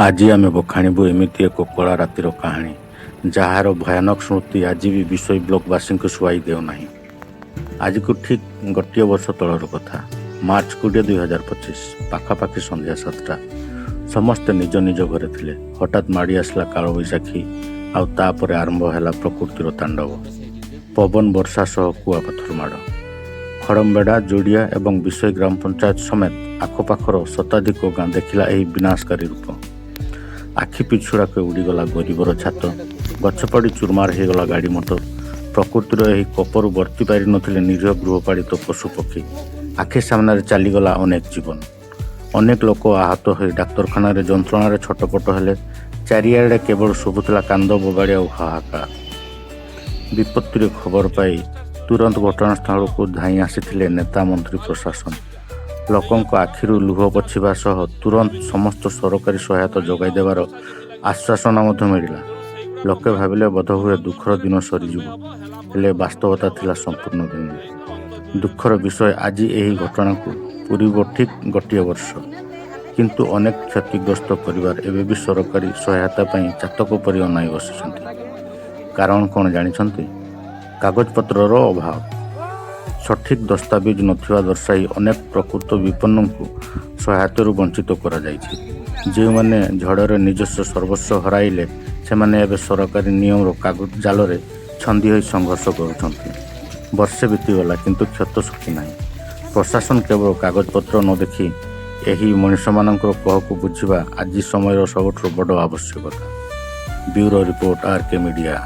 ଆଜି ଆମେ ବଖାଣିବୁ ଏମିତି ଏକ କଳା ରାତିର କାହାଣୀ, ଯାହାର ଭୟାନକ ସ୍ମୃତି ଆଜି ବି ବିଶୋଇ ବ୍ଲକବାସୀଙ୍କୁ ଶୁଆଇ ଦେଉନାହିଁ। ଆଜିକୁ ଠିକ୍ ଗୋଟିଏ ବର୍ଷ ତଳର କଥା। ମାର୍ଚ୍ଚ 20, 2025, ପାଖାପାଖି ସନ୍ଧ୍ୟା 7ଟା। ସମସ୍ତେ ନିଜ ନିଜ ଘରେ ଥିଲେ। ହଠାତ୍ ମାଡ଼ି ଆସିଲା କାଳବୈଶାଖୀ ଆଉ ତାପରେ ଆରମ୍ଭ ହେଲା ପ୍ରକୃତିର ତାଣ୍ଡବ। ପବନ, ବର୍ଷା ସହ କୁଆପଥର ମାଡ଼। ଖଡ଼ମବେଡ଼ା, ଯୋଡ଼ିଆ ଏବଂ ବିଶୋଇ ଗ୍ରାମ ପଞ୍ଚାୟତ ସମେତ ଆଖପାଖର ଶତାଧିକ ଗାଁ ଦେଖିଲା ଏହି ବିନାଶକାରୀ ରୂପ। ଆଖି ପିଛୁଳାକେ ଉଡ଼ିଗଲା ଗରିବର ଛାତ, ଗଛ ପଡ଼ି ଚୁରମାର ହେଇଗଲା ଗାଡ଼ି ମଟର। ପ୍ରକୃତିର ଏହି କୋପରୁ ବର୍ତ୍ତି ପାରିନଥିଲେ ନିରୀହ ଗୃହପାଳିତ ପଶୁପକ୍ଷୀ। ଆଖି ସାମ୍ନାରେ ଚାଲିଗଲା ଅନେକ ଜୀବନ। ଅନେକ ଲୋକ ଆହତ ହୋଇ ଡାକ୍ତରଖାନାରେ ଯନ୍ତ୍ରଣାରେ ଛଟପଟ ହେଲେ। ଚାରିଆଡ଼େ କେବଳ ଶୁଭୁଥିଲା କାନ୍ଦ ବୋବାଳି ଆଉ ହାହାକାର। ବିପତ୍ତିର ଖବର ପାଇ ତୁରନ୍ତ ଘଟଣାସ୍ଥଳକୁ ଧାଇଁ ଆସିଥିଲେ ନେତା, ମନ୍ତ୍ରୀ, ପ୍ରଶାସନ। ଲୋକଙ୍କ ଆଖିରୁ ଲୁହ ପୋଛିବା ସହ ତୁରନ୍ତ ସମସ୍ତ ସରକାରୀ ସହାୟତା ଯୋଗାଇ ଦେବାର ଆଶ୍ୱାସନା ମଧ୍ୟ ମିଳିଲା। ଲୋକେ ଭାବିଲେ ବୋଧହୁଏ ଦୁଃଖର ଦିନ ସରିଯିବ। ହେଲେ ବାସ୍ତବତା ଥିଲା ସମ୍ପୂର୍ଣ୍ଣ ଭିନ୍ନ। ଦୁଃଖର ବିଷୟ, ଆଜି ଏହି ଘଟଣାକୁ ପୂରିବ ଠିକ୍ ଗୋଟିଏ ବର୍ଷ। କିନ୍ତୁ ଅନେକ କ୍ଷତିଗ୍ରସ୍ତ ପରିବାର ଏବେ ବି ସରକାରୀ ସହାୟତା ପାଇଁ ଚାତକ ପରି ଅନାଇ ବସିଛନ୍ତି। କାରଣ କ'ଣ ଜାଣିଛନ୍ତି? କାଗଜପତ୍ରର ଅଭାବ। ସଠିକ୍ ଦସ୍ତାବିଜ ନଥିବା ଦର୍ଶାଇ ଅନେକ ପ୍ରକୃତ ବିପନ୍ନଙ୍କୁ ସହାୟତାରୁ ବଞ୍ଚିତ କରାଯାଇଛି। ଯେଉଁମାନେ ଝଡ଼ରେ ନିଜସ୍ୱ ସର୍ବସ୍ୱ ହରାଇଲେ, ସେମାନେ ଏବେ ସରକାରୀ ନିୟମର କାଗଜ ଜାଲରେ ଛନ୍ଦି ହୋଇ ସଂଘର୍ଷ କରୁଛନ୍ତି। ବର୍ଷେ ବିତିଗଲା, କିନ୍ତୁ କ୍ଷତ ଶୁଖିନାହିଁ। ପ୍ରଶାସନ କେବଳ କାଗଜପତ୍ର ନ ଦେଖି ଏହି ମଣିଷମାନଙ୍କର କୋହକୁ ବୁଝିବା ଆଜି ସମୟର ସବୁଠାରୁ ବଡ଼ ଆବଶ୍ୟକତା। ବ୍ୟୁରୋ ରିପୋର୍ଟ, ଆର୍ କେ ମିଡ଼ିଆ।